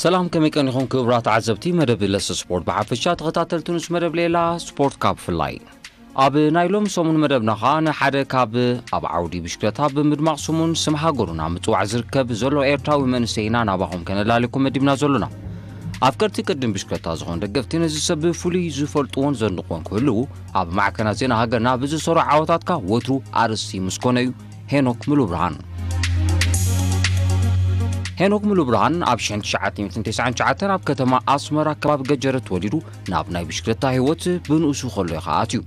ሰላም፣ ከመይ ቀኒኹም ክቡራት ተዓዘብቲ መደብ ለሰ ስፖርት ብሓፈሻ፣ ተኸታተልቲ ንስ መደብ ሌላ ስፖርት ካብ ፍላይ ኣብ ናይ ሎም ሰሙን መደብና ኸኣ ንሓደ ካብ ኣብ ዓውዲ ብሽክለታ ብምድማቕ ስሙን ስም ሃገሩን ኣብ ምጽዋዕ ዝርከብ ዘሎ ኤርትራዊ መንእሰይ ኢና ናባኹም ከነላልኩም መዲብና ዘሎና። ኣፍቀርቲ ቅድም ብሽክለታ ዝኾኑ ደገፍቲ ነዚ ሰብ ብፍሉይ ዝፈልጥዎን ዘድንቕዎን ክህልዉ፣ ኣብ ማዕከናት ዜና ሃገርና ብዝሰሩ ዓወታትካ ወትሩ ኣርእስቲ ምስ ኮነ እዩ። ሄኖክ ሙሉብርሃን። ሄኖክ ሙሉብርሃን ኣብ ሽሕን ትሽዓተ ሚእትን ተስዓን ትሽዓተን ኣብ ከተማ ኣስመራ ከባቢ ገጀረት ተወሊዱ ናብ ናይ ብሽክለታ ህይወት ብንኡሱ ከሎ እዩ ከኣ ኣትዩ።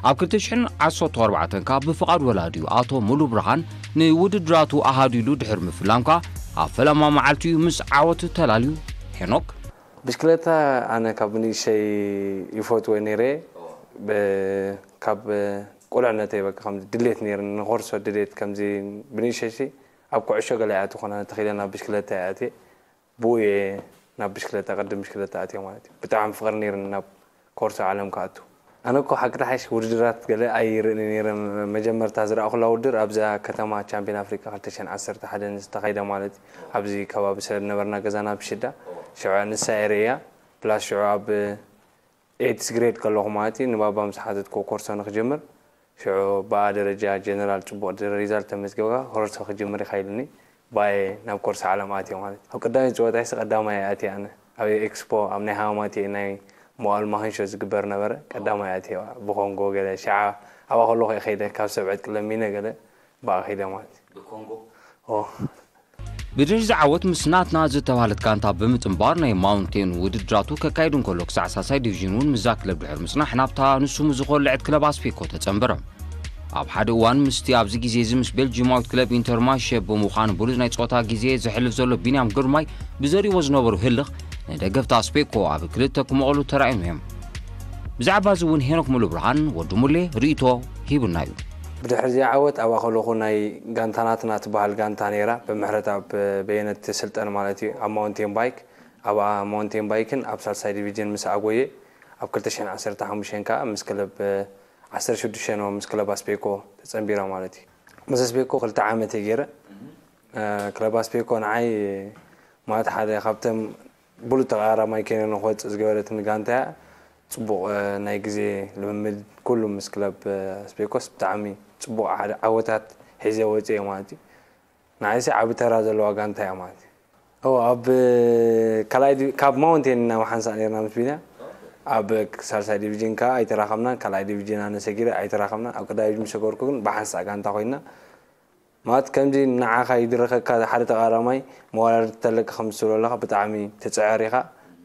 ኣብ ክልተ ሽሕን ዓሰርተ ኣርባዕተን ከኣ ብፍቓድ ወላዲኡ ኣቶ ሙሉብርሃን ንውድድራቱ ኣሃዲሉ ድሕሪ ምፍላም ከኣ ኣብ ፈለማ መዓልቲ እዩ ምስ ዓወት ተላልዩ። ሄኖክ ብሽክለታ ኣነ ካብ ንእሽተይ ይፈትዎ ነይረ። ብ-፣ ካብ ቁልዕነተይ በቃ ከም ድሌት ነይርኒ፣ ንኮርሶ ድሌት ከምዚ ብንእሽተይ ሲ ኣብ ኩዕሾ ገለ እያ ትኾና ተኺለ ናብ ብሽክለታ እያ ኣትየ። ብኡ እየ ናብ ብሽክለታ፣ ቅድም ብሽክለታ ኣትየ ማለት እዩ። ብጣዕሚ ፍቕሪ ነይርኒ ናብ ኮርሶ ዓለም ክኣቱ። ኣነ እኮ ሓቂ ሓሽ ውድድራት ገለ ኣይርእን ነይረ። መጀመርታ ዝረኣኹላ ውድድር ኣብዛ ከተማ ቻምፒዮን ኣፍሪቃ ክልተ ሽሕን ዓሰርተ ሓደን ዝተኻይደ ማለት እዩ። ኣብዚ ከባቢ ስለ ዝነበርና ገዛና ብሽዳ፣ ሽዑ ንሳ እየ ርእያ። ፕላስ ሽዑ ኣብ ኤይትስ ግሬድ ከለኹ ማለት እዩ፣ ንባባ ምስ ሓተትኩ ኮርሶ ንክጅምር፣ ሽዑ ብኣ ደረጃ ጀነራል ጽቡቕ ሪዛልት ተመዝጊብካ ኮርሶ ክጅምር ኢኻ ኢሉኒ። ብኣየ ናብ ኮርሶ ዓለም ኣትየ ማለት እዩ። ኣብ ቀዳማይ ጸወታይሲ ቀዳማይ እየ ኣትየ ኣነ። ኣብ ኤክስፖ፣ ኣብ ናይ ሃማማቴ ናይ መዋእል ማህንሾ ዝግበር ነበረ። ቀዳማይ ኣትየ ብኮንጎ ገለ ሸዓ ኣብኣ ከለኹ እየ ከይደ፣ ካብ ሰብ ዕጥቂ ለሚነ ገለ ብኣ ከይደ ማለት እዩ። ብኮንጎ? ኦ። ብድሕሪ እዚ ዓወት ምስ ናትና ዝተባህለት ጋንታ ብምጽንባር ናይ ማውንቴን ውድድራቱ ከካይድ እንከሎ ክሳዕ ሳልሳይ ዲቪዥን እውን ምስዛ ክለብ ድሕሪ ምጽናሕ ናብታ ንሱ ምስ ዝኾልዐት ክለብ ኣስፔኮ ተጸንበረ። ኣብ ሓደ እዋን ምስቲ ኣብዚ ግዜ እዚ ምስ ቤልጂማዊት ክለብ ኢንተርማሸ ብምዃን ብሉጽ ናይ ጸወታ ግዜ ዘሕልፍ ዘሎ ቢንያም ግርማይ ብዘርእዎ ዝነበሩ ህልኽ ንደገፍቲ ኣስፔኮ ኣብ ክልተ ክመቐሉ ተራእዮም እዮም። ብዛዕባ እዚ እውን ሄኖክ ሙሉብርሃን ወዲ ሙሌ ርእይቶ ሂቡና እዩ። ብድሕሪ እዚኣ ዓወት ኣብኣ ከለኹ ናይ ጋንታ ናትና ትበሃል ጋንታ ነይራ፣ ብምሕረት ኣብ በየነ ትስልጠን ማለት እዩ፣ ኣብ ማውንቴን ባይክ። ኣብ ማውንቴን ባይክን ኣብ ሳልሳይ ዲቪዥን ምስ ኣጎየ፣ ኣብ ክልተ ሽሕን ዓሰርተ ሓሙሽተን ከኣ ምስ ክለብ ዓሰርተ ሽዱሽተ ነው ምስ ክለብ ኣስፔኮ ተጸንቢራ ማለት እዩ። ምስ ኣስፔኮ ክልተ ዓመት እየ ገይረ። እ፣ ክለብ ኣስፔኮ ንዓይ ማለት ሓደ ካብቶም ብሉጽ ተቐራራማይ ኮይነ ንክወጽእ ዝገበረትኒ ጋንታ እያ። ጽቡቕ፣ እ፣ ናይ ግዜ ልምምድ ኩሉ ምስ ክለብ፣ እ፣ ኣስፔኮስ ብጣዕሚ ጽቡቕ ሓደ ዓወታት ሒዘ ወጽየ ማለት እዩ። ንዓይሲ ዓቢ ተራ ዘለዋ ጋንታ እያ ማለት እዩ። እዎ፣ ኣብ ካልኣይ ዲቪ-፣ ካብ ማውንቴን ኢና ብሓንሳእ ነይርና ምስ ቢንያ። ኣብ ሳልሳይ ዲቪዥን ከኣ ኣይተራኸብናን። ካልኣይ ዲቪዥን ኣነ ሰጊረ ኣይተራኸብናን። ኣብ ቀዳማይ ዲቪዥን ምስ ሰገርኩ ግን ብሓንሳእ ጋንታ ኮይንና። ማለት ከምዚ ንዓኻ ይድርኸካ ሓደ ተቓራማይ መወዳድርቲ ተለካ ከም ትስብሎ ኣለኻ፣ ብጣዕሚ ትጽዕር ኢኻ።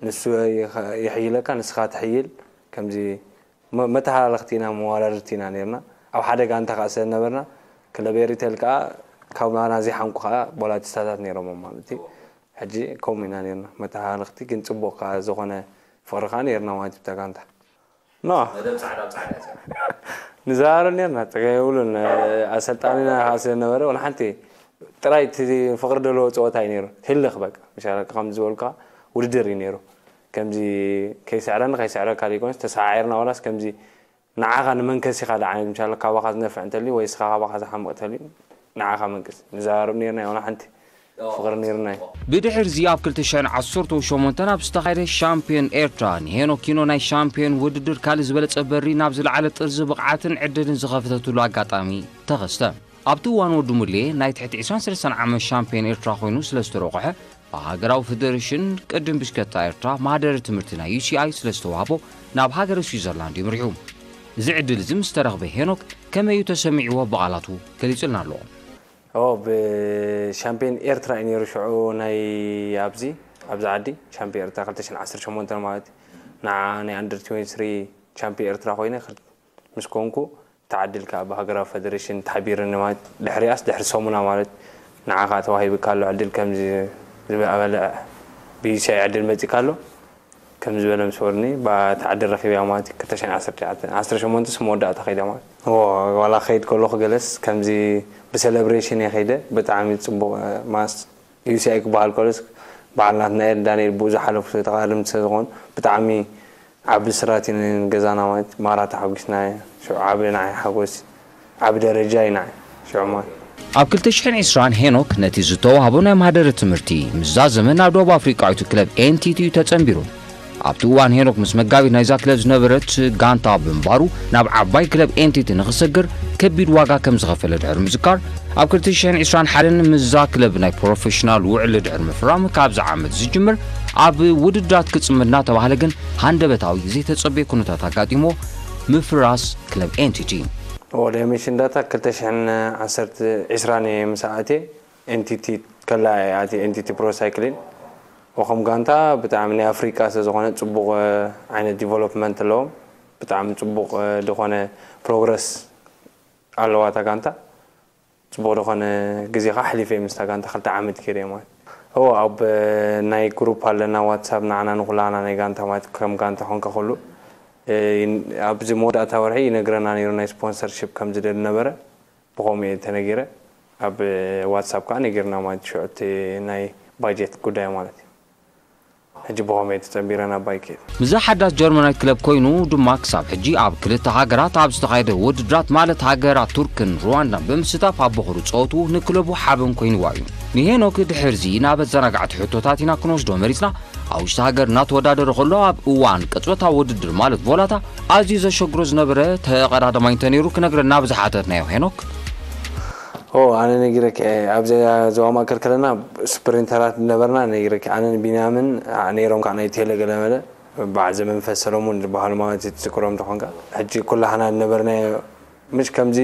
ንሱ ይኸ-፣ ይሕይለካ፣ ንስኻ ትሕይል። ከምዚ መ-፣ መተሃላለኽቲ ኢና፣ መወዳድርቲ ኢና ነይርና። ኣብ ሓደ ጋንታ ከኣ ስለ ዝነበርና፣ ክለብ ኤሪቴል ከኣ ካባና ዘይሓንቁ ከኣ ቦላቲስታታት ነይሮም ማለት እዩ። ሕጂ ከምኡ ኢና ነይርና፣ መተሃላለኽቲ ግን ጽቡቕ ከኣ ዝኾነ ፍቕሪ ከኣ ነይርና ማለት እዩ ብታ ጋንታ። ኖ። መደብ ጻዕዳ ኣብ ጻዕዳ እያ። ንዘራረብ ነይርና፣ ጸገም የብሉን። ኣሰልጣኒና ከኣ ስለ ዝነበረ፣ ወላ ሓንቲ ጥራይ እቲ ፍቕሪ ዘለዎ ጸወታ እዩ ነይሩ። ህልኽ በቃ፣ ምሻ ከም ዝበልካ ውድድር እዩ ነይሩ። ከምዚ ከይስዕረኒ ከይስዕረካ ዘይኮነስ፣ ተሰዓዒርና ዋላስ ከምዚ ንዓኻ ንመንከሲኻ ደኣ ዓይነት፣ ምሻ ካባኻ ዝነፍዕ እንተልዩ ወይ እስኻ ካባኻ ዝሓምቕ እንተልዩ፣ ንዓኻ መንቀሲ። ንዘራረብ ነይርና፣ ወላ ሓንቲ ፍቕሪ ነይርና እዩ። ብድሕርዚ ኣብ ክልተ ሽሕን ዓሰርተ ሸሞንተን ኣብ ዝተኻየደ ሻምፒዮን ኤርትራ ንሄኖክ ኪኖ ናይ ሻምፒዮን ውድድር ካልእ ዝበለጸ በሪ ናብ ዝለዓለ ጥርዚ ብቕዓትን ዕድልን ዝኸፈተትሉ ኣጋጣሚ ተኸስተ። ኣብቲ እዋን ወዲ ሙሌ ናይ ትሕቲ ዕስራን ሰለስተን ዓመት ሻምፒዮን ኤርትራ ኮይኑ ስለ ዝተረቑሐ፣ ብሃገራዊ ፈደሬሽን ቅድም ብሽክለታ ኤርትራ ማህደረ ትምህርቲ ናይ ዩ ሲ ኣይ ስለ ዝተዋህቦ ናብ ሃገረ ስዊዘርላንድ እዩ ምሪሑ። እዚ ዕድል እዚ ምስ ተረኽበ ሄኖክ ከመይ እዩ ተሰሚዕዎ ብቓላቱ ገሊጹልና ኣሎ። ኦ፣ ብሻምፒዮን ኤርትራ እዩ ነይሩ ሽዑ ናይ ኣብዚ፣ ኣብዚ ዓዲ ሻምፒዮን ኤርትራ ክልተ ሽሕን ዓሰርተ ሸሞንተን ማለት እዩ። ንዓ ናይ ኣንደር ትዌንቲ ስሪ ቻምፒዮን ኤርትራ ኮይነ ክል-፣ ምስ ኮንኩ፣ ተዓዲልካ ብሃገራዊ ፈደሬሽን ተሓቢርኒ ማለት፣ ድሕሪኣስ ድሕሪ ሰሙና ማለት፣ ንዓኻ ተዋሂብካ ኣሎ ዕድል ከምዚ ዝበለ ብዩ ሲ ኣይ ዕድል መጺካ ኣሎ፣ ከም ዝበለ ምስ ወርኒ፣ ብኣ ተዓዲል ረኺበያ ማለት፣ ክልተ ሽሕን ዓሰርተ ትሽዓተን፣ ዓሰርተ ሸሞንተ መወዳእታ ከይዳ ማለት። እዎ፣ ዋላ ክኸይድ ከለኹ ገለስ ከምዚ ብሰለብሬሽን እየ ከይደ፣ ብጣዕሚ ጽቡቕ፣ ማስ ዩ ሲ ኣይ ክበሃል ከሎስ በዓል ናትና ኤርዳንኤል ብኡ ዝሓለፉ ተቓዳደምቲ ስለ ዝኾኑ ብጣዕሚ ዓቢ ስራት እዩ ንገዛና ማለት ማራ ተሓጒስና እዩ። ሽዑ ዓቢ ንዓይ ሓጎስ ዓቢ ደረጃ እዩ ንዓይ። ሽዑ ማለት ኣብ ክልተ ሽሕን ዕስራን ሄኖክ ነቲ ዝተዋህቦ ናይ ማህደረ ትምህርቲ ምስ ዛዘመ ናብ ደቡብ ኣፍሪቃዊቱ ክለብ ኤንቲቲ እዩ ተጸንቢሩ። ኣብቲ እዋን ሄኖክ ምስ መጋቢት ናይዛ ክለብ ዝነበረት ጋንታ ብምንባሩ ናብ ዓባይ ክለብ ኤንቲቲ ንኽሰግር ከቢድ ዋጋ ከም ዝኸፈለ ድሕሪ ምዝካር ኣብ ክልተ ሽሕን ዕስራን ሓደን ምስዛ ክለብ ናይ ፕሮፌሽናል ውዕል ድሕሪ ምፍራም ካብዚ ዓመት ዝጅምር ኣብ ውድድራት ክጽምድ እናተባህለ ግን ሃንደበታዊ ዘይተጸበየ ኩነታት ኣጋጢሞ ምፍራስ ክለብ ኤንቲቲ። ወደ ሚሽን ዳታ ክልተ ሽሕን ዓሰርተ ዕስራን እየ ምስ ኣትየ ኤንቲቲ ከላ እየ ኣትየ ኤንቲቲ ፕሮ ሳይክሊን ወኸም ጋንታ ብጣዕሚ ናይ ኣፍሪቃ ስለ ዝኾነ ጽቡቕ ዓይነት ዲቨሎፕመንት ኣለዎም። ብጣዕሚ ጽቡቕ ዝኾነ ፕሮግረስ ኣለዋ እታ ጋንታ። ጽቡቕ ዝኾነ ግዜ ኸዓ ኣሕሊፈ ምስታ ጋንታ ክልተ ዓመት ገይረ ማለት እዎ። ኣብ ናይ ግሩፕ ኣለና ዋትሳፕ ንዓና ንኹላና ናይ ጋንታ ማለት ከም ጋንታ ኾንካ ኹሉ ኣብዚ መወዳእታ ወርሒ ይነግረና ነይሩ ናይ ስፖንሰርሽፕ ከም ዝደሊ ነበረ። ብኸምኡ እየ ተነጊረ። ኣብ ዋትሳፕ ከዓ ነጊርና ማለት ሽዑ እቲ ናይ ባጀት ጉዳይ ማለት እዩ። ሕጂ ብኸምኡ እየ ተጸንቢረ ናብ ባይክ። ምስዛ ሓዳስ ጀርመናዊት ክለብ ኮይኑ ድማ ክሳብ ሕጂ ኣብ ክልተ ሃገራት ኣብ ዝተኻየደ ውድድራት ማለት ሃገራት ቱርክን ሩዋንዳን ብምስታፍ ኣብ በኹሩ ጸወቱ ንክለቡ ሓበን ኮይንዋ እዩ። ንሄኖክ ድሕርዚ ናብ ኣዘናጋዕቲ ሕቶታት ኢና ክንወስዶ መሪጽና። ኣብ ውሽጢ ሃገር እናተወዳደረ ከሎ ኣብ እዋን ቅጽበታዊ ውድድር ማለት ቮላታ ኣዝዩ ዘሸግሮ ዝነበረ ተቐዳዳማይ እንተነይሩ ክነግረና ብዝሓተትናዮ ሄኖክ። ኦ ኣነ ነጊረኪ እየ። ኣብዚ ዞባ ማእከል ከለና ስፕሪንተራት ነበርና ነጊረኪ። ኣነን ቢንያምን ኣ- ነይሮም ከዓ ናይ ቴለ ገለመለ በዓል ዘመንፈስ ሰለሙን ዝበሃሉ ማለት እዩ ትዝክሮም ተኾንካ። ሕጂ ኩላህና ዝነበርናዮ ምሽ ከምዚ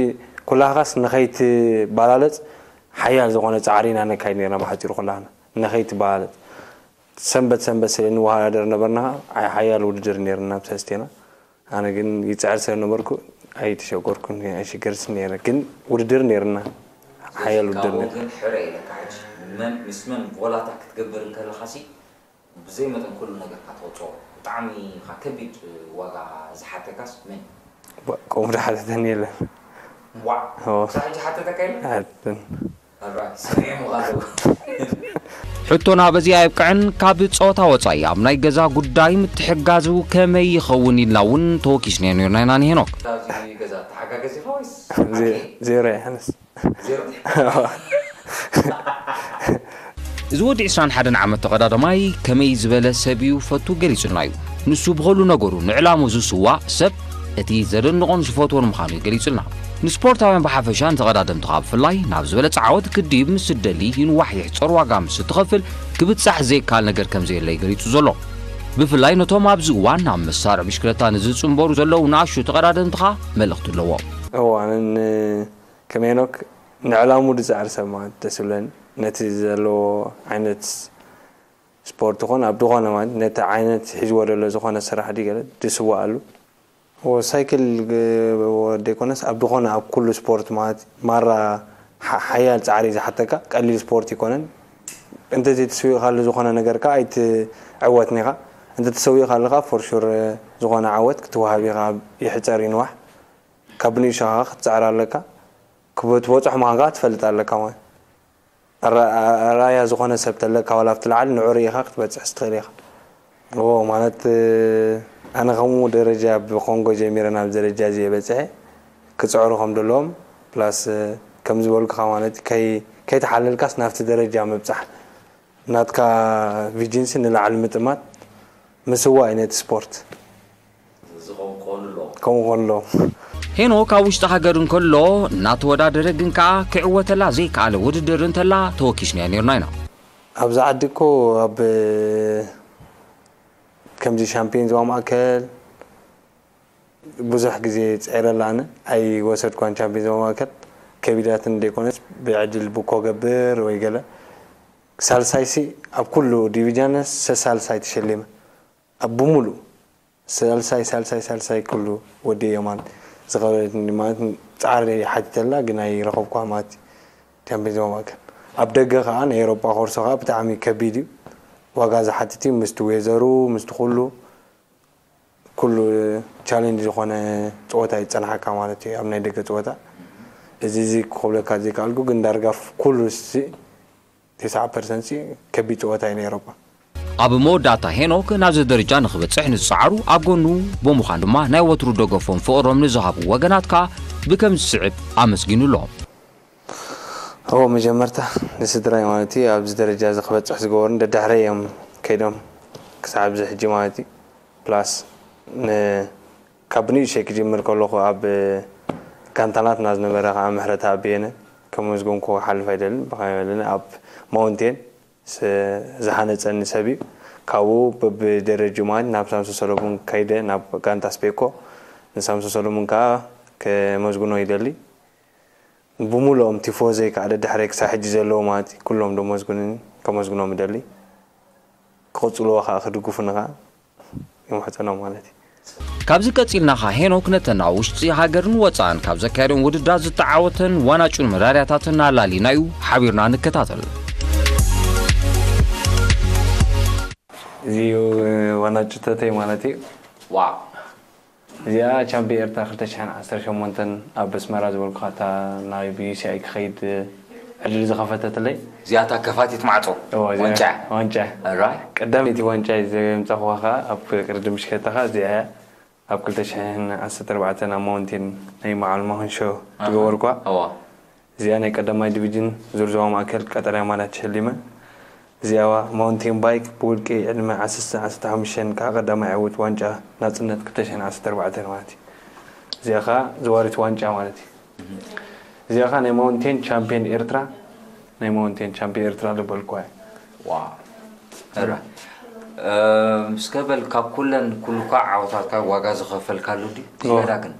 ኩላህኻስ ንኸይትባላለጽ ሓያል ዝኾነ ጻዕሪ ኢና ነካይድ ነርና ብሓጺሩ ኩላህና ንኸይትባላለጽ ሰንበት ሰንበት ስለ ንወሃዳደር ነበርና። ሓያል ውድድር ነርና ኣብ ሰስቴና ኣነ ግን ይጽዕር ስለ ነበርኩ ኣይተሸገርኩን ኣይሽገርስ ነረ ግን ውድድር ነርና ሓያል ውድድር ነር ግን ሕረ ኢለካ ሕጂ መን ምስ መን ጎላታ ክትገብር እንከለኻሲ ብዘይ መጠን ኩሉ ነገርካ ተወፅኦ ብጣዕሚ ካ ከቢድ ዋጋ ዝሓተካስ መን ከምኡ ዶ ሓተተኒ የለን ዋ ኦ። ክሳብ ሕጂ ሓተተካ የለን ኣትን ኣራይ ሰሚዖም ኣለዉ ሕቶና በዚ ኣየብቅዕን። ካብ ጸወታ ወጻኢ ኣብ ናይ ገዛ ጉዳይ ምትሕጋዙ ከመይ ይኸውን ኢልና እውን ተወኪስናዮ ነርና ኢና ንሄኖክ። ኣብዚ ገዛ ተሓጋገዝ ኢኻ ወይስ ዜ- ሓኪም? ዜሮ ይሓንስ ዜሮ? እዚ ወዲ ዕስራን ሓደን ዓመት ተቐዳዳማይ ከመይ ዝበለ ሰብ እዩ ፈቱ ገሊጹልና እዩ። ንሱ ብኸሉ ነገሩ ንዕላሙ ዝስዋእ ሰብ እቲ ዘደንቖን ዝፈትዎን ምዃኑ እዩ ገሊጹልና። ንስፖርታውያን ብሓፈሻ ንተቐዳደምትኻ ብፍላይ ናብ ዝበለጸ ዓወት ክድይብ ምስ እትደሊ ይንዋሕ ይሕጸር ዋጋ ምስ እትኸፍል ክብጻሕ ዘይከኣል ነገር ከም ዘየለ እዩ ገሊጹ ዘሎ። ብፍላይ ነቶም ኣብዚ እዋን ኣብ መሳርዕ ብሽክለታ ንዝጽንበሩ ዘለዉ ንኣሽቱ ተቐዳደምትኻ መልእኽቲ ኣለዎ። እዋንን ከም ሄኖክ ንዕላሙ ዝጽዕር ሰብ ማለት ደስ ይብለኒ። ነቲ ዘለዎ ዓይነት ስፖርት ይኹን ኣብ ዝኾነ ማለት ነቲ ዓይነት ሒዝዎ ዘሎ ዝኾነ ስራሕ ድዩ ገለ ዝስዋኣሉ። ሳይክል ዘይኮነስ ኣብ ዝኾነ ኣብ ኩሉ ስፖርት ማለት ማራ ሓያል ፃዕሪ ዝሓተካ ቀሊል ስፖርት ይኮነን። እንተዘይተሰዊእካሉ ዝኾነ ነገር ከዓ ኣይትዕወትን ኢኻ። እንተተሰዊእካ ኣለካ ፎርሹር ዝኾነ ዓወት ክትወሃብ ኢኻ። ይሕፀር ይንዋሕ ካብ ንእሽኻ ክትፅዕር ኣለካ። ክትበፅሖ ምዃንካ ክትፈልጥ ኣለካ ማለት ኣራያ ዝኾነ ሰብ ተለካ ዋላ ኣብቲ ላዕሊ ንዑ ርኢኻ ክትበፅሕ ስትኽእል ኢኻ። ዎ ማለት ኣነ ከምኡ ደረጃ ብኮንጎ ጀሚረ ናብ ደረጃ እዚ የበፅሐ ክፅዕሩ ከም ዘለዎም ፕላስ ከም ዝበልኩኻ ማለት ከይተሓለልካስ ናብቲ ደረጃ ምብፃሕ ናትካ ቪጅንሲ ንላዕሊ ምጥማት ምስዋ እዩ ነቲ ስፖርት። ከምኡ ከሎ ሄኖክ ኣብ ውሽጢ ሃገር እንከሎ እናተወዳደረ ግን ከኣ ክዕወተላ ዘይከኣለ ውድድር እንተላ ተወኪስናዮ ነርና ኢና። ኣብዚ ዓዲ እኮ ኣብ ከምዚ ሻምፒዮን ዞባ ማእከል ብዙሕ ግዜ ፅዒረላ ኣነ ኣይወሰድኳን ቻምፒዮን ዞባ ማእከል ከቢዳትን ዘይኮነስ ብዕድል ብኮ ገብር ወይ ገለ ሳልሳይሲ ኣብ ኩሉ ዲቪጃን ሰሳልሳይ ተሸሊመ ኣብ ብምሉእ ሳልሳይ ሳልሳይ ሳልሳይ ኩሉ ወዲ እዮ ማለት ዝኸበደትኒ ማለት ፃዕሪ ሓቲተላ ግን ኣይረኸብኳ ማለት እዩ ቻምፒዮን ዞባ ማእከል ኣብ ደገ ከዓ ናይ ኤሮጳ ኮርሶ ከዓ ብጣዕሚ ከቢድ እዩ ዋጋ ዝሓትት እዩ ምስቲ ዌዘሩ ምስቲ ኩሉ ኩሉ ቻሌንጅ ዝኾነ ፀወታ ይፀናሓካ ማለት እዩ ኣብ ናይ ደገ ፀወታ እዚ እዚ ክብለካ ዘይከኣልኩ ግን ዳርጋ ኩሉ ሲ ተስዓ ፐርሰንት ከቢድ ፀወታ እዩ ነይሩ እኳ። ኣብ መወዳእታ ሄኖክ ናብዚ ደረጃ ንኽበፅሕ ንዝፀዓሩ ኣብ ጎኑ ብምዃን ድማ ናይ ወትሩ ደገፎም ፍቕሮም ንዝሃቡ ወገናት ከዓ ብከም ዝስዕብ ኣመስጊኑ ኣሎ። እዎ፣ መጀመርታ ንስድራይ ማለት እዩ ኣብዚ ደረጃ እዚ ክበፅሕ ዝገበሩን ደድሕረይ እዮም ከይዶም ክሳብ እዚ ሕጂ ማለት እዩ። ፕላስ ን- ካብ ብንእሽተይ ክጅምር ከለኹ ኣብ ጋንታናትና ዝነበረ ከዓ ምሕረተኣብ በየነ ከመስገንኩ ክሓልፍ ኣይደልን። ብኸመይ በለኒ ኣብ ማውንቴን ስ- ዝሃነፀኒ ሰብ እዩ። ካብኡ በብደረጅኡ ማለት ናብ ሳምሶ ሰለሙን ከይደ ናብ ጋንታ ስፔኮ ንሳምሶ ሰለሙን ከዓ ከመስግኖ ይደሊ። ብሙሉኦም ቲፎዘይ ከዓ ደድሕረይ ክሳብ ሕጂ ዘለዉ ማለት እዩ። ኩሎም ደመስግኑኒ ከመስግኖም እደሊ። ክቕፅልዎ ከዓ ክድግፉኒ ከዓ ይምሕፀኖም ማለት እዩ። ካብዚ ቀፂልና ኸዓ ሄኖክ ነተን ኣብ ውሽጢ ሃገርን ወፃእን ካብ ዘካየዶም ውድድራት ዝተዓወተን ዋንጫን መዳልያታትን ኣላሊና እዩ ሓቢርና ንከታተል። እዚ እዩ ዋንጫተተይ ማለት እዩ። ዋው እዚኣ ቻምፒዮን ኤርትራ ክልተ ሽሕን ዓሰርተ ሸሞንተን ኣብ ኣስመራ ዝበልኩኻ እታ ናብ ዩሲኣይ ክኸይድ ዕድል ዝኸፈተትለይ። እዚኣታ ከፋቲት ማዕጾ እዎ፣ እዚኣ ዋንጫ። ዋንጫ ራይ ቀዳመይቲ ዋንጫ ዘምጻኹዋ ኸኣ ኣብ ቅርዲ ምሽከታ ኸኣ እዚኣ እያ። ኣብ ክልተ ሽሕን ዓሰርተ ኣርባዕተን ኣብ ማውንቴን ናይ መዓል ማክንሾ ዝገበርኳ። እዎ እዚኣ ናይ ቀዳማይ ዲቪጅን ዙር ዞባ ማእከል ቀጠልያ ማልያ ተሸሊመ። እዚኣ ማውንቴን ባይክ ብውልቂ ዕድመ ዓሰርተ ዓሰርተ ሓሙሽተ ከዓ ቀዳማይ ዕውት ዋንጫ ናጽነት ክልተ ሽሕን ዓሰርተ ኣርባዕተን ማለት እዩ። እዚኣ ከዓ ዝዋሪት ዋንጫ ማለት እዩ። እዚኣ ከዓ ናይ ማውንቴን ቻምፒዮን ኤርትራ ናይ ማውንቴን ቻምፒዮን ኤርትራ ዝበልኳ እያ። ዋው እረ እስከ በል ካብ ኩለን ኩሉ እኳ ዓወታትካ ዋጋ ዝኸፈልካሉ ድዩ ዝያዳ ግን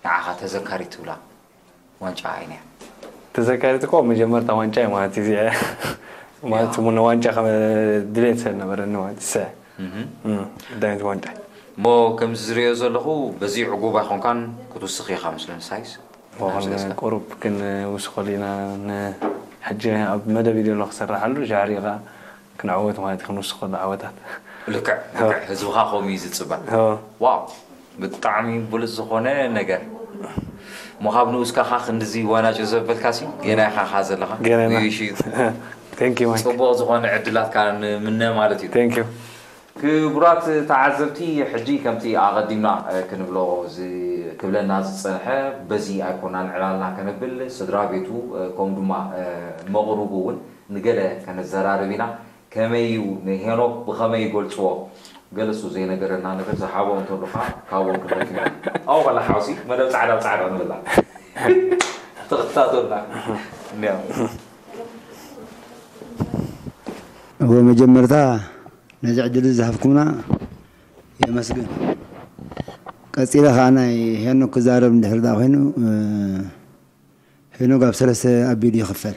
ንዓኻ ተዘካሪት ትብላ ዋንጫ ኣይንያ ተዘካሪት እኮ መጀመርታ ዋንጫ እዩ ማለት እዩ። እዚኣ ማለት እሞ ዋንጫ ከም ድሌት ስለ ነበረኒ ማለት እዩ። ሰ ቀዳመይቲ ዋንጫ እሞ ከምዚ ዝሪኦ ዘለኹ በዚ ዕጉብ ኣይኮንካን ክትውስኽ ኢኻ ምስለኒ ሳይስ ቁሩብ ክንውስኸሉ ኢና። ሕጂ ኣብ መደብ ኢደሎ ክሰርሓሉ ሻዕሪ ኢኻ ክንዕወት ማለት እዩ። ክንውስኸሉ ዓወታት ልክዕ ልክዕ ህዝብኻ ከምኡ እዩ ዝፅበ። ዋው ብጣዕሚ ብሉፅ ዝኾነ ነገር እሞ ካብ ንኡስካ ካ ክንድዚ ዋናጭ ዘበልካ ሲ ጌና ኢኻ ካ ዘለኻ ገና ኢና። ውይሽ እዩ Thank you Mike። ፅቡቕ ዝኾነ ዕድላት ካ ንምነ ማለት እዩ። Thank you። ክቡራት ተዓዘብቲ ሕጂ ከምቲ ኣቐዲምና ክንብሎ ክብለና ዝፀንሐ በዚ ኣይኮናን ዕላልና ከነብል ስድራ ቤቱ ከምኡ ድማ መቕርቡ እውን ንገለ ከነዘራርብ ኢና። ከመይ እዩ ንሄኖክ ብኸመይ ይገልፅዎ? ገለ እሱ ዘይነገረና ነገር ዝሓቦ እንተሎ ከዓ ካብኦም ክንረክብ ኢና። ኣብኡ ከላ ሓውሲ መደብ ፃዕዳ ብፃዕዳ ንብላ ተኽታተልና እኒኣ እወ መጀመርታ ነዚ ዕድል ዝሃብኩምና የመስግን። ቀፂለ ከዓ ናይ ሄኖክ ክዛረብ እንድሕር ዳ ኮይኑ ሄኖክ ኣብ ሰለስተ ኣቢሉ ይኽፈል።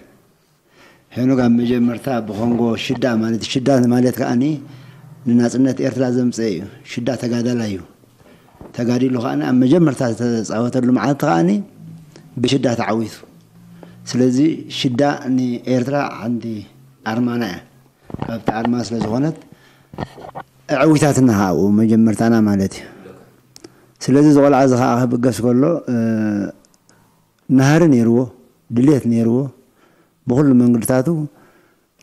ሄኖክ ኣብ መጀመርታ ብኮንጎ ሽዳ ማለት ሽዳ ማለት ከዓኒ ንናፅነት ኤርትራ ዘምፀ እዩ። ሽዳ ተጋዳላይ እዩ። ተጋዲሉ ከዓኒ ኣብ መጀመርታ ዝተፃወተሉ መዓልቲ ከዓኒ ብሽዳ ተዓዊቱ። ስለዚ ሽዳ ንኤርትራ ሓንቲ ኣርማና እያ። ካብቲ ኣርማ ስለ ዝኾነት ኣዕዊታትና ከዓ ኣብኡ መጀመርታና ማለት እዩ። ስለዚ እዚ ቆልዓ እዚ ከዓ ክብገስ ከሎ ናህሪ ነይርዎ፣ ድሌት ነይርዎ፣ ብኹሉ መንገድታቱ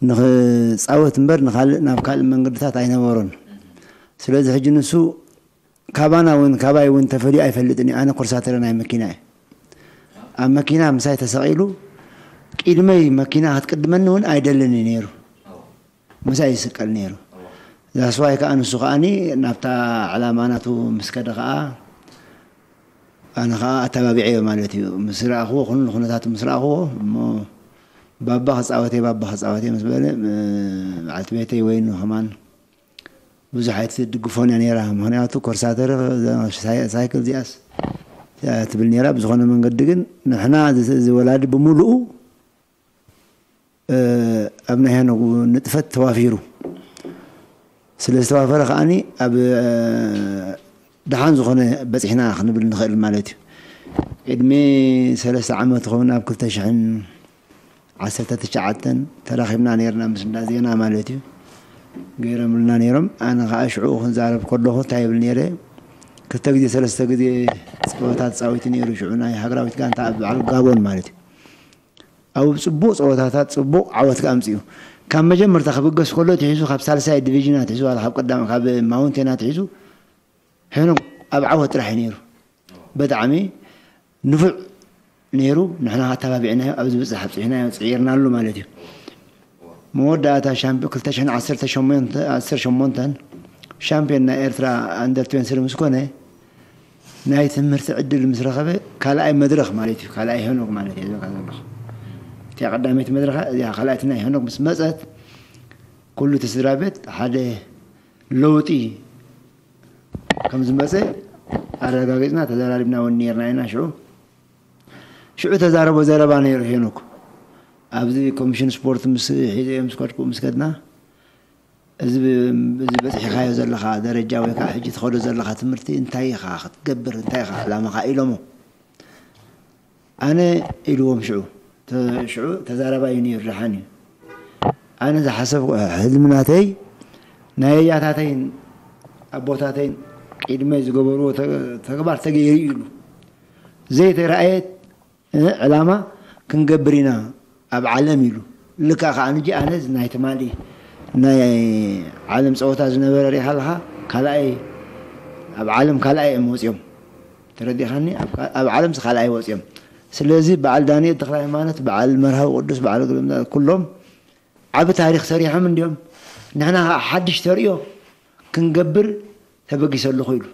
ንኽፃወት እምበር ንካልእ ናብ ካልእ መንገድታት ኣይነበሮን። ስለዚ ሕጂ ንሱ ካባና እውን ካባይ እውን ተፈልዩ ኣይፈልጥን እዩ። ኣነ ኮርሳተረ ናይ መኪና እየ። ኣብ መኪና ምሳይ ተሰቒሉ ቂድመይ መኪና ክትቅድመኒ እውን ኣይደልን እዩ ነይሩ። ምሳይ ይስቀል ነይሩ። ዛስዋይ ከዓ ንሱ ከዓኒ ናብታ ዕላማ ናቱ ምስ ከደ ከዓ ኣነ ከዓ ኣተባቢዐዮ ማለት እዩ። ምስ ረኣኽዎ ኩሉ ኩነታቱ ምስ ረኣኽዎ እሞ ባባ ክፃወት እየ ባባ ክፃወት እየ ምስ በለ በዓልቲ ቤተይ ወይኑ ከማን ብዙሕ ኣይትድግፎን እያ ነይራ። ምክንያቱ ኮርሳተር ሳይክል እዚኣስ ትብል ነይራ። ብዝኾነ መንገዲ ግን ንሕና እዚ ወላዲ ብምሉኡ ኣብ ናይ ሄኖክ ንጥፈት ተዋፊሩ ስለ ዝተዋፈረ ከዓኒ ኣብ ደሓን ዝኾነ በፂሕና ክንብል ንኽእል ማለት እዩ። ቅድሚ ሰለስተ ዓመት ኸውን ኣብ ክልተ ሽሕን ዓሰርተ ትሽዓተን ተራኺብና ነይርና ምስ እንዳ ዜና ማለት እዩ። ገይሮምልና ነይሮም። ኣነ ከዓ ሽዑ ክንዛረብ ከለኹ እንታይ ይብል ነይረ፣ ክልተ ግዜ ሰለስተ ግዜ ፀወታ ተፃዊቱ ነይሩ። ሽዑ ናይ ሃገራዊት ጋንታ ኣብ በዓል ጋቦን ማለት እዩ። ኣብ ፅቡቕ ፀወታታት ፅቡቕ ዓወት ከኣ ኣምፂኡ። ካብ መጀመርታ ክብገስ ከሎ ትሒዙ ካብ ሳልሳይ ዲቪዥና ትሒዙ ዋላ ካብ ቀዳም ካብ ማውንቴና ትሒዙ ሄኖክ ኣብ ዓወት ጥራሕ እዩ ነይሩ። ብጣዕሚ ንፉዕ ነይሩ። ንሕና ኣተባቢዕናዮ፣ ኣብ ዝበፅሕ ኣብፂሕናዮ፣ ፅዒርናሉ ማለት እዩ። መወዳእታ ሻምፒዮን ክልተ ሽሕን ዓሰርተ ሸሞንተ ሻምፒዮን ናይ ኤርትራ ኣንደር ትዌንቲ ምስ ኮነ፣ ናይ ትምህርቲ ዕድል ምስ ረኸበ፣ ካልኣይ መድረኽ ማለት እዩ፣ ካልኣይ ሄኖክ ማለት እዩ ዝብለካ ዘለኹ። እቲኣ ቀዳመይቲ መድረኻ እዚኣ፣ ካልኣይቲ ናይ ሄኖክ ምስ መፀት፣ ኩሉ እቲ ስድራ ቤት ሓደ ለውጢ ከም ዝመፀ ኣረጋጊፅና፣ ተዘራሪብና እውን ነይርና ኢና። ሽዑ ሽዑ ተዛረቦ ዘረባ ነይሩ ሄኖክ። ኣብዚ ኮሚሽን ስፖርት ምስ ሒዘዮ ምስ ከድኩ ምስ ከድና፣ እዚ ብ- እዚ በፂሕኻዮ ዘለኻ ደረጃ ወይ ከዓ ሕጂ ትኸዶ ዘለኻ ትምህርቲ እንታይ ኢኻ ክትገብር፣ እንታይ ኢኻ ዕላማኻ ኢሎሞ። ኣነ ኢልዎም ሽዑ ተ- ሽዑ ተዛረባዩ ነይሩ፣ ደሓን እዩ። ኣነ ዝሓሰብ ሕልሚ ናተይ ናይ ኣያታተይን ኣቦታተይን ቅድመ ዝገበርዎ ተ- ተግባር ተገይሩ እዩ ኢሉ ዘይተረኣየት ዕላማ ክንገብር ኢና ኣብ ዓለም ኢሉ። ልካ ከዓ ንጂ ኣነ ናይ ትማሊ ናይ ዓለም ፀወታ ዝነበረ ሪኢኻ ኣለኻ። ካልኣይ ኣብ ዓለም ካልኣይ እዮም ወፂኦም። ተረዲኻኒ? ኣብ ዓለም ካልኣይ ወፂኦም። ስለዚ በዓል ዳንኤል ተክለ ሃይማኖት፣ በዓል መርሃዊ ቅዱስ፣ በዓል ግርምዳ ኩሎም ዓብ ታሪኽ ሰሪሖም እንዲዮም። ንሕና ከዓ ሓድሽ ተርእዮ ክንገብር ተበጊሰ ኣለኹ ኢሉ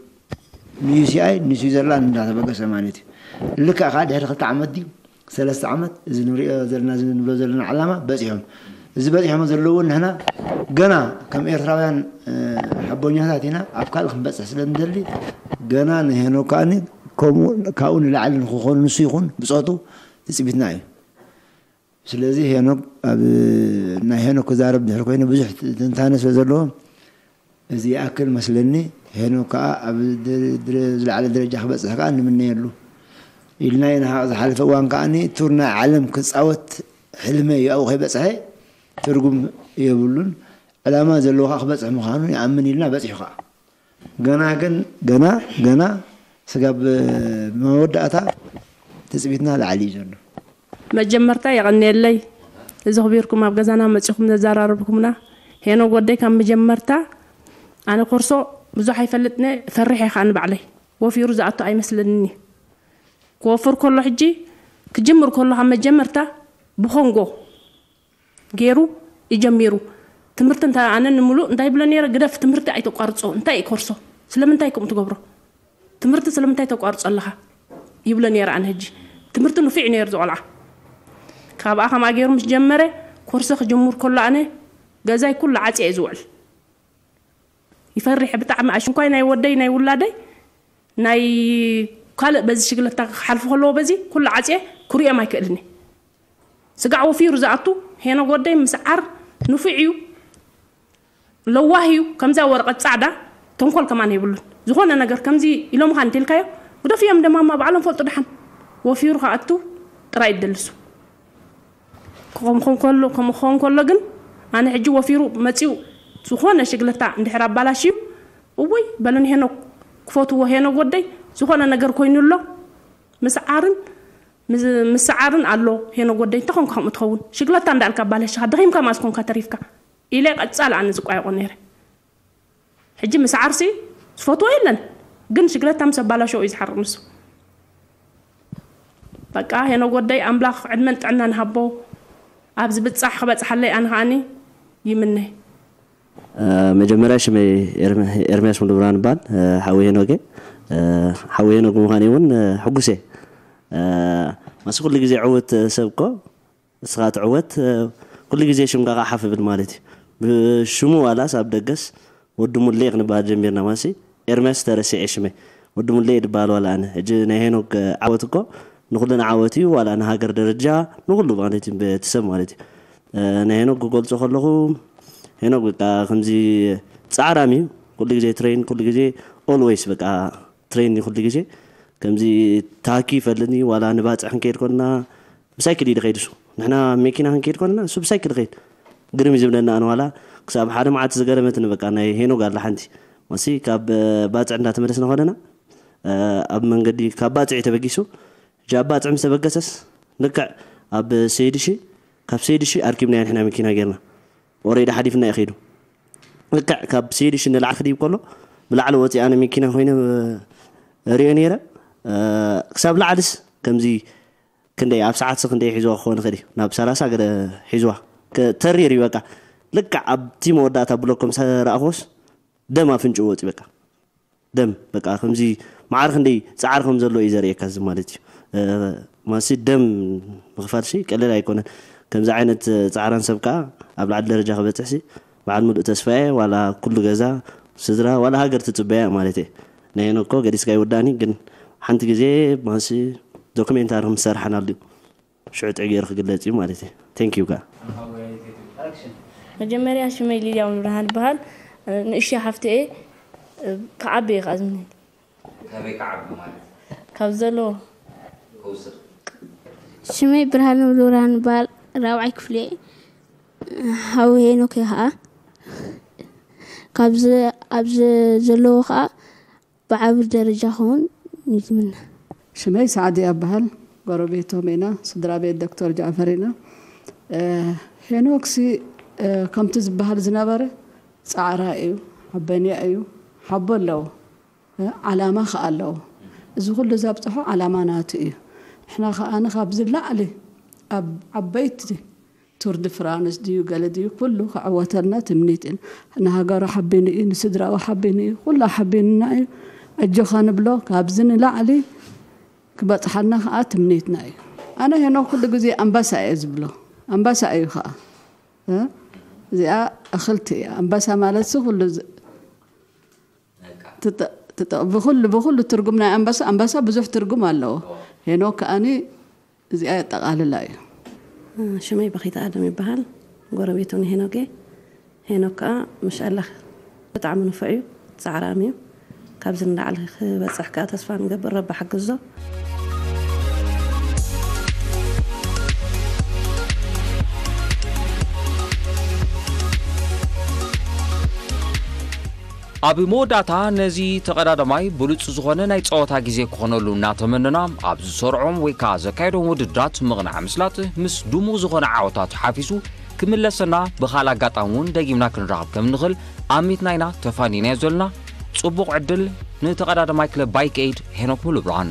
ንዩሲኣይ ንስዊዘርላንድ እንዳተበገሰ ማለት እዩ። ልክዕ ከዓ ድሕሪ ክልተ ዓመት ድዩ ሰለስተ ዓመት እዚ ንሪኦ ዘለና እዚ ንብሎ ዘለና ዓላማ በፂሖም። እዚ በፂሖም ዘለዉ ንሕና ገና ከም ኤርትራውያን ሓቦኛታት ኢና፣ ኣብ ካልእ ክንበፅሕ ስለ ንደሊ ገና ንሄኖክ ከዓኒ ከምኡ ካብኡ ንላዕሊ ንክኾኑ ንሱ ይኹን ብፆቱ ትፅቢትና እዩ። ስለዚ ሄኖክ ኣብ ናይ ሄኖክ ክዛረብ ድሕር ኮይኑ ብዙሕ ትንታነ ስለ ዘለዎ እዚ ይኣክል መስለኒ። ሄኖክ ከዓ ኣብ ዝለዓለ ደረጃ ክበፅሕ ከዓ ንምነየሉ ኢልና ኢና። ዝሓለፈ እዋን ከዓ ቱር ናይ ዓለም ክፃወት ሕልመ እዩ። ኣብኡ ከይበፅሐ ትርጉም የብሉን። ዕላማ ዘለዎ ከዓ ክበፅሕ ምዃኑ ይኣምን ኢልና በፂሑ ከዓ ገና ግን ገና ገና ስጋብ መወዳእታ ትፅቢትና ላዕሊ እዩ ዘሎ። መጀመርታ የቐንየለይ እዚ ክቢርኩም ኣብ ገዛና መፂኹም ዘዘራረብኩምና። ሄኖክ ወደይ ካብ መጀመርታ ኣነ ኮርሶ ብዙሕ ኣይፈልጥነ፣ እፈርሕ እየ ከዓ ንባዕለይ። ወፊሩ ዝኣቱ ኣይመስለንን እዩ። ክወፍር ከሎ ሕጂ ክጅምር ከሎ ካብ መጀመርታ ብኮንጎ ገይሩ እዩ ጀሚሩ። ትምህርቲ እንታይ ኣነ ንምሉእ እንታይ ይብሎ ነይረ፣ ግደፍ ትምህርቲ ኣይተቋርጾ፣ እንታይ እዩ ኮርሶ፣ ስለምንታይ ከምኡ ትገብሮ፣ ትምህርቲ ስለምንታይ ተቋርጾ ኣለኻ ይብሎ ነይረ። ኣነ ሕጂ ትምህርቲ ንፉዕ እዩ ነይሩ ዝቆልዓ። ካብኣ ከምኣ ገይሩ ምስ ጀመረ ኮርሶ ክጅምር ከሎ ኣነ ገዛይ ኩሉ ዓጽየ እየ ዝውዕል። ይፈርሕ ብጣዕሚ። ኣሽንኳይ ናይ ወደይ ናይ ውላደይ ናይ ካልእ በዚ ሽግለታ ክሓልፉ ከለዎ በዚ ኩሉ ዓፅየ ክሪኦም ኣይክእልን እየ። ስጋዕ ወፊሩ ዝኣቱ ሄኖግ ወደይ ምስዓር ንፉዕ እዩ፣ ለዋህ እዩ። ከምዛ ወረቐት ፃዕዳ ተንኮል ከማን የብሉን። ዝኾነ ነገር ከምዚ ኢሎምኻ እንተልካዮ ግደፍዮም ደማማ ባዕሎም ፈልጡ ደሓን። ወፊሩ ክኣቱ ጥራይ ይደልሱ። ክኾን ከሎ ከምኡ ክኾን ከሎ ግን ኣነ ሕጂ ወፊሩ መፂኡ ዝኾነ ሽግለታ እንድሕር ኣባላሽዩ እውይ በሉን ሄኖክ ክፈትዎ ሄኖክ ወደይ ዝኾነ ነገር ኮይኑ ኣሎ ምስዓርን ምስዓርን ኣሎ ሄኖክ ወደይ እንተኾንካ ከምኡ ትኸውን ሽግለታ እንዳልካ ኣባላሽኻ ደኺምካ ማስ ኮንካ ተሪፍካ ኢለ ቀፃል ኣነ ዝቋየቆ ነይረ ሕጂ ምስ ዓርሲ ዝፈትዎ የለን ግን ሽግለታ ምስ ኣባላሸው እዩ ዝሓርቕ ንሱ። በቃ ሄኖግ ወደይ ኣምላኽ ዕድመን ጥዕናን ሃቦ ኣብ ዝብጻሕ ክበጽሓለይ ኣነ ከኣኒ ይምነ። መጀመርያ ሽመይ ኤርምያስ ሙሉብርሃን እባል ሓዊ ሄኖግ እየ። ሓዊ ሄኖግ ምዃነይ እውን ሕጉስ እየ። ማሲ ኩሉ ግዜ ዕውት ሰብ እኮ እስኻ ትዕወት ኩሉ ግዜ ሽምካ ከዓ ሓፍ ብል ማለት እዩ። ብሽሙ ዋላስ ኣብ ደገስ ወዲ ሙሌ ክንበሃል ጀሚርና ማሲ ኤርምያስ ተረሲዐ ሽመይ ወዲ ሙሌ እየ ዝበሃል ዋላ ኣነ ሕጂ ናይ ሄኖክ ዓወት እኮ ንኩልና ዓወት እዩ ዋላ ንሃገር ደረጃ ንኩሉ ማለት እዩ ቤተሰብ ማለት እዩ ናይ ሄኖክ ክገልፆ ከለኹ ሄኖክ በቃ ከምዚ ፃዕራም እዩ ኩሉ ግዜ ትሬን ኩሉ ግዜ always በቃ ትሬን እዩ ኩሉ ግዜ ከምዚ ታኪ ይፈልጥኒ ዋላ ንባፅዕ ክንከይድ ኮንና ብሳይክል እዩ ድኸይድ እሱ ንሕና መኪና ክንከይድ ኮንና እሱ ብሳይክል ይኸይድ ግርም እዩ ዝብለኒ ኣነ ዋላ ክሳብ ሓደ መዓልቲ ዝገረመትኒ በቃ ናይ ሄኖግ ኣላ ሓንቲ ማሲ ካብ ባፅዕ እንዳተመለስና ኮለና ኣብ መንገዲ ካብ ባፅዕ እዩ ተበጊሱ ሕጂ ኣብ ባፅዕ ምስ ተበገሰስ ልክዕ ኣብ ሰይድሺ ካብ ሰይድሺ ኣርኪብናዮ ንሕና መኪና ጌርና already ሓሊፍና እዩ ከይዱ ልክዕ ካብ ሰይድሺ ንላዕሊ ክድይብ ከሎ ብላዕሊ ወፂ ኣነ መኪና ኮይነ ሪኦ ነይረ ክሳብ ላዕልስ ከምዚ ክንደይ ኣብ ሰዓት ሲ ክንደይ ሒዝዋ ክኸውን ይኽእል እዩ? ናብ ሰላሳ ገለ ሒዝዋ። ከ-፣ ተሪር እዩ በቃ። ልክዕ ኣብቲ መወዳእታ ብሎኮም ሰ-፣ ረኣኽዎስ ደም ኣፍንጭኡ ወፂ በቃ። ደም በቃ ከምዚ መዓር ክንደይ ፃዕሪ ከም ዘለዎ እዩ ዘርእየካ እዚ ማለት እዩ። እ፣ ማሲ ደም ምኽፋል ሲ ቀለል ኣይኮነን። ከምዚ ዓይነት ፃዕራን ሰብ ከዓ ኣብ ላዕሊ ደረጃ ክበፅሕ ሲ በዓል ሙሉእ ተስፋ እየ። ዋላ ኩሉ ገዛ ስድራ ዋላ ሃገር ትፅበያ ማለት እየ። ናይ ሄኖክ እኮ ገዲስካ ይወዳእኒ፣ ግን ሓንቲ ግዜ ማሲ ዶክሜንታሪ ክምሰርሓን ኣልዩ ሽዑ ጥዕ ገይሩ ክግለጽ እዩ ማለት እዩ። ቴንክ ዩ ከኣ። መጀመርያ ሽመይ ሊልያ ሙሉብርሃን ይበሃል። ንእሽተይ ሓፍቲ እየ። ክዓቢ እየ ከዓ ዝምነ። ከመይ ክዓቢ ማለት? ካብ ዘለዎ ከውስኽ። ሽመይ ብርሃነ ሙሉብርሃን ይበሃል። ራብዓይ ክፍሊ እየ። ሓው ሄኖክ እየ ከዓ። ካብዚ ኣብዚ ዘለዎ ከዓ ብዓቢ ደረጃ ክኸውን ይትምነ። ሽመይ ሳዕዲ ይበሃል። ጎረቤቶም ኢና፣ ስድራ ቤት ዶክተር ጃዕፈር ኢና። እ፣ ሄኖክሲ፣ እ፣ ከምቲ ዝበሃል ዝነበረ ጻዕራይ እዩ፣ ሓበንያ እዩ፣ ሓቦ ኣለዎ፣ እ፣ ዓላማ ከኣ ኣለዎ። እዚ ኩሉ ዘብጽሖ ዓላማ ናቱ እዩ። ንሕና ከኣ ካብዚ ላዕሊ ኣብ ዓበይቲ ቱር ድ ፍራንስ ድዩ ገለ ድዩ ኩሉ ክዕወተልና ትምኒት ኢና። ንሃገሩ ሓቢኑ እዩ፣ ንስድራኡ ሓቢኑ እዩ፣ ኩሉ ሓቢኑና እዩ። ኣጆኻ ንብሎ፣ ካብዚ ንላዕሊ ክበጽሓልና ከኣ ትምኒትና እዩ። ኣነ ሄኖክ ኩሉ ግዜ ኣንበሳ እየ ዝብሎ፣ ኣንበሳ እዩ ከኣ። እ? እዚኣ እኽልቲ እያ። ኣንበሳ ማለት ሲ ኩሉ ዝ-፣ ትጠ-፣ ትጠ-፣ ብኹሉ፣ ብኹሉ ትርጉም ናይ ኣንበሳ፣ ኣንበሳ ብዙሕ ትርጉም ኣለዎ። ሄኖክ ከኣኒ እዚኣ የጠቓልላ እዩ። ሽመይ በኺት ኣደም ይበሃል። ጎረቤቱ ንሄኖክ እየ። ሄኖክ ከኣ ምሽ ኣላኽ ብጣዕሚ ንፉዕ እዩ፣ ጻዕራም እዩ። ካብዚ ንላዕሊ ክበጽሕ ከኣ ተስፋ ንገብር፣ ረቢ ሓግዞ። ኣብ መወዳእታ ነዚ ተቐዳዳማይ ብሉጽ ዝኾነ ናይ ጸወታ ግዜ ክኾነሉ እናተመነና፣ ኣብ ዝሰርዖም ወይ ከኣ ዘካየዶም ውድድራት ምቕናዕ ምስላጥ ምስ ድሙቕ ዝኾነ ዓወታት ሓፊሱ ክምለሰና ብኻልእ ኣጋጣሚ እውን ደጊምና ክንራኸብ ከም ንኽእል ኣሚትና ኢና ተፋኒናዮ ዘለና። ጽቡቕ ዕድል ንተቐዳዳማይ ክለብ ባይክ ኤይድ ሄኖክ ሙሉብርሃን።